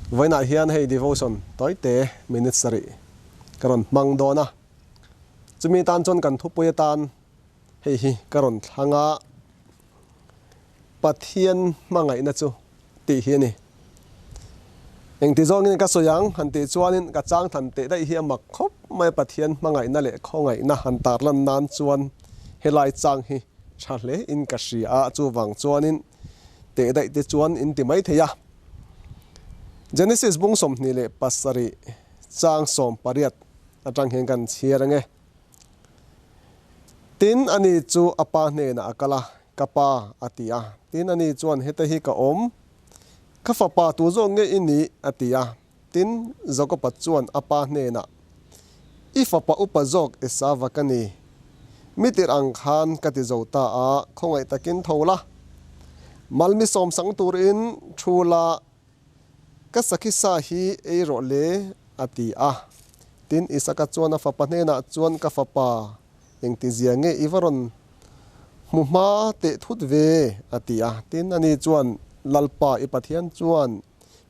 Vawiinah hian hei devotion tawite minute sarih ka rawn hmang dawn a, chumi tan chuan kan thupui atan hei hi ka rawn thlang a, Pathian hmangaihna chu tih hi a ni. Engti zawngin ka sawi ang han tih chuanin ka chang than teh daih hi a mak khawp mai a, Pathian hmangaihna leh khawngaihna han tarlan nan chuan helai chang hi tha hle in ka hria a, chuvang chuanin teh daih te chuan in ti mai thei a. Genesis bung 27 chang 18 atang hian kan chhiar ange. Tin, ani chu a pa hnenah a kal a, Ka pa, a ti a. Tin, ani chuan, Heta hi ka awm. Ka fapa tu zawk nge i nih? a ti a. Tin, Jakoba chuan a pa hnenah, I fapa upa zawk Esava ka ni. Mi tirh ang khan ka ti zo ta a, khawngaih takin tho la. Malmi sawmsang turin thu la, ka sakhi sa hi ei rawh le, a ti a. Tin, Isaka chuan a fapa hnenah chuan, Ka fapa, engtizia nge i va rawn hmu hma teh thut ve? a ti a. Tin, ani chuan, Lalpa, i Pathian chuan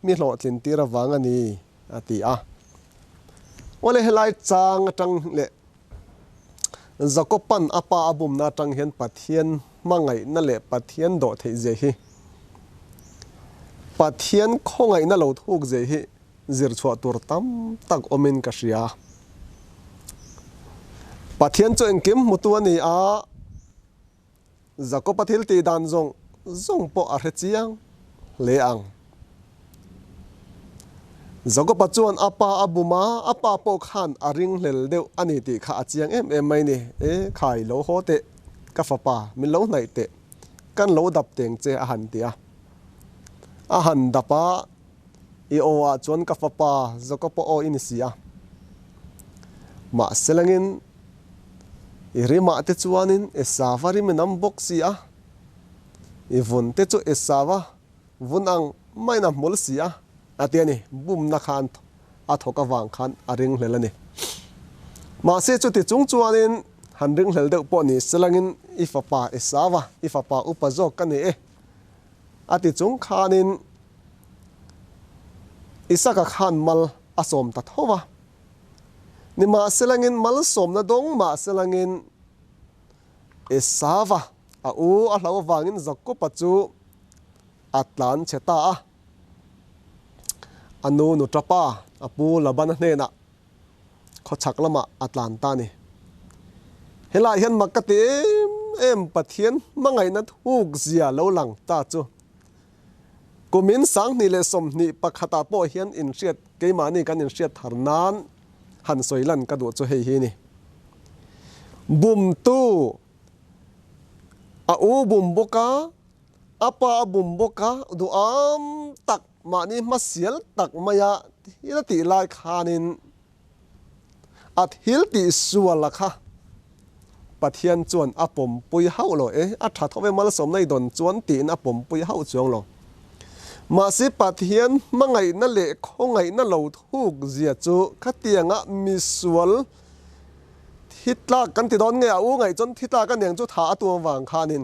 mi hlawhtlin tir avang a ni, a ti a. Awle helai chang atang leh Jakoban a pa a bumna atang hian Pathian hmangaihna leh Pathian dawh theih zia hi, Pathian khawngaihna lo thuk zia hi zir chhuah tur tam tak awmin ka hria. Pathian chu engkim hmutu a ni a, Jakob-a thil tih dan zawng zawng pawh a hre chiang hle ang. Jakob-a chuan a pa a bum a, a pa pawh khan a ringhlel deuh a ni tih kha a chiang em em mai ni. E, khai lo haw teh, ka fapa, min lo hnaih teh, kan lo dap teng che a han ti a. A han dap a, I aw ah chuan ka fapa Jakob-a aw i ni si a. Mahse langin I rimah te chuanin Esava rim in am bawk si a, i vun te chu Esava vun ang maiin a hmul si a, a ti a ni. Bumna khan a thawk avang khan a ringhlel a ni. Mahse chuti chung chuanin han ringhlel deuh pawh ni selangin i fapa Esava, i fapa upa zawk ka ni e, a ti chung khanin Isaka khan mal a sawm ta tho va. Nimahselangin malsawmna dawng mahselangin Esava a u a hlau avangin Jakoba chu a tlan chhe ta a. A nu nuṭapa a pu Labana hnenah khawchhak lamah a tlan ta a ni. Helaiah hian mak ka ti em em Pathian hmangaihna thukzia lo lang ta chu Kumin 2021 ah pawh hian inhriat keimahni kan inhriat thar nan han sawi lan ka duh chu hei hi ni. Bumtu a u bum bawk a, a pa a bum bawk a, duham tak mahni hmasial tak maia thil a tih lai khanin A thil tih sual a kha Pathian chuan a pawmpui hauh lo e, a tha tho ve malsawmna i dawn chuan tiin a pawmpui hauh chuang lo. Mahse Pathian hmangaihna leh khawngaihna lo thuk zia chu khatianga misual thi tlak kan ti dawn nge a u ngaih chuan thi tlak a niang chu tha a tu avang khanin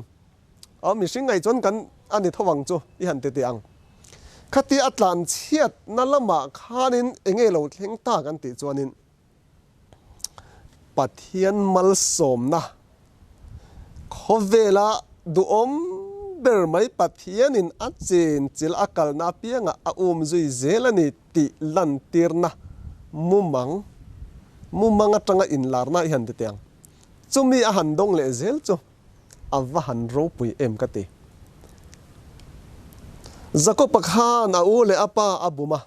A mihring ngaih chuan kan a ni tho ang chu i han ti teh ang. Khatia a tlan chhiatna lamah khanin eng nge lo thleng ta kan tih chuanin Pathian malsawmna khawvela duhawm ber mai Pathianin a chenchilh a kalna apiangah a um zui zel a ni tih lantirna mumang mumang atanga inlarna i han ti teh ang. Chumi a han dawng leh zel chu. A va han ropui em ka ti. Jakob-a khan a u leh a pa a bum a,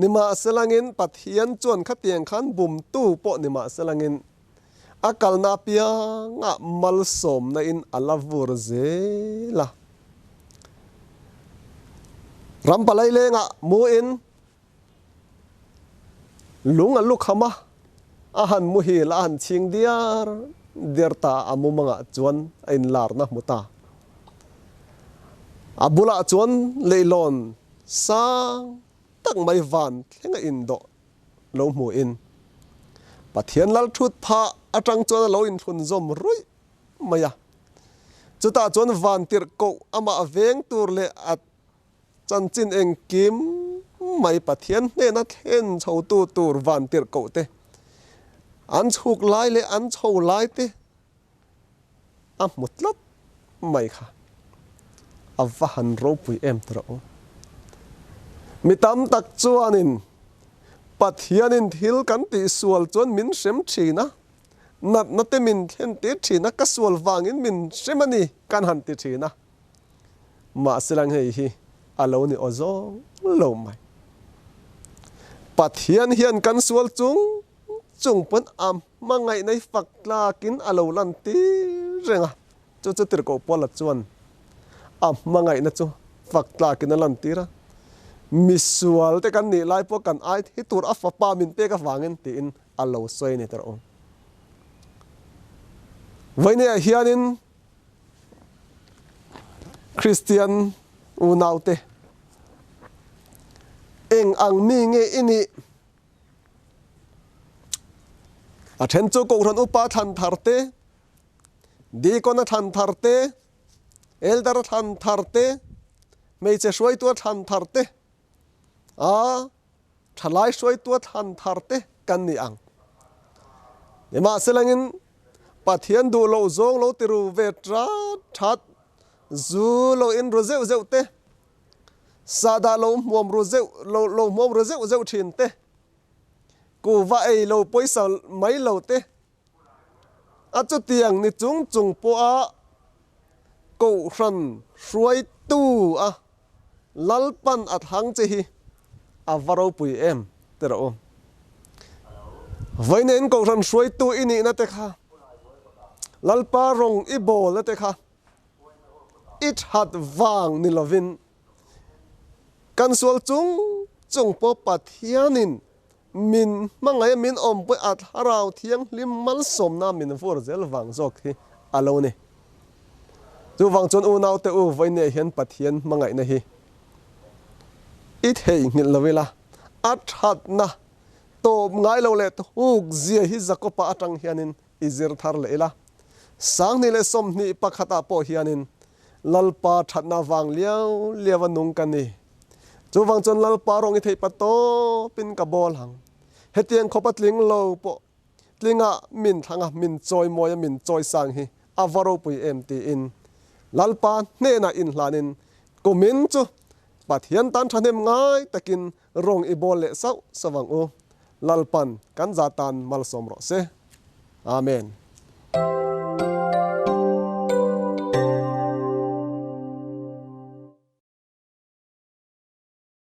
nimahselangin Pathian chuan khatiang khan bumtu pawh nimahselangin a kalna apiangah malsawmna in a la vur zel a. Ram palai lengah mu in Lung a lukham a, a han muhil a han chhing diar diar ta a, a mumangah chuan a inlarna hmu ta. A bulah chuan leihlawn sang tak mai van thleng a indawh lo hmuhin Pathian lal thut phah atang chuan a lo inthlunzawm ruih mai a. Chutah chuan van tirhkoh amah veng tur leh a Chanchin engkim mai Pathian hnena thlen chhotu tur vantirhkoh te an chhuk lai leh an chho lai te a hmu tlat mai kha a va han ropui em ta rawh u. Mi tam tak chuanin Pathianin thil kan tihsual chuan min hrem thin a, natna te min thlen tir thin a, ka sual vangin min hrem a ni kan han ti thin a. Mahse lang hei hi a lo ni aw zawng lo mai. Pathian hian kan sual chung chung pawn a hmangaihna hi fak tlakin a lo lan tir reng a, chu chu Tirhkoh Paula chuan a hmangaihna chu fak tlakin a lan tir a, misual te kan nih lai pawh kan ai thi tur a fapa min pek avangin tiin a lo sawi a ni tawh. Vawinia hianin Kristian unaute eng ang mi nge i nih? A then chu Kohhran upa thlan thar te, Deacon a thlan thar te, Elder a thlan thar te, hmeichhe hruaitu a thlan thar te, a thalai hruaitu a thlan thar te kan ni ang. Nimahselangin Pathian duh loh zawng lo ti ru ve tat that, zu lo in ru zeuh zeuh te, sahdah lo hmuam ru zeuh lo lo hmuam ru zeuh zeuh thin te, kuhva ei lo pawisa mai lo te, a chutiang ni chung chung pawha Kohhran hruaitu a Lalpan a thlang che hi a va ropui em ti rawh u. Vawiin Kohhran hruaitu i nihna te kha, Lalpa rawng i bawlna te kha i that vang ni lovin kan sual chung chung pawh Pathianin Min hmangaih a min awmpui a thlarau thianghlim malsawmna min vur zel vang zawk hi a lo ni. Chuvang chuan unaute u vawinia hian Pathian hmangaihna hi i theihnghilh lo ila, a thatna tawp ngai lo leh thuk zia hi Jakopa atang hianin i zir thar leh ila. 2021 ah pawh hianin Lalpa thatna vang liau liau a nung ka ni. Chuvang chuan Lalpa rawng i theih pa tawpin ka bawl ang. Hetiang khawpa tling lo pawh tlinga min thlang a, min chawi mawi a, min chawi sang hi a va ropui em tiin Lalpa hnenah inhlanin kumin chu Pathian tan thahnem ngai takin rawng i bawl leh sauh sauh ang u. Lalpan kan za tan malsawm rawh se. Amen.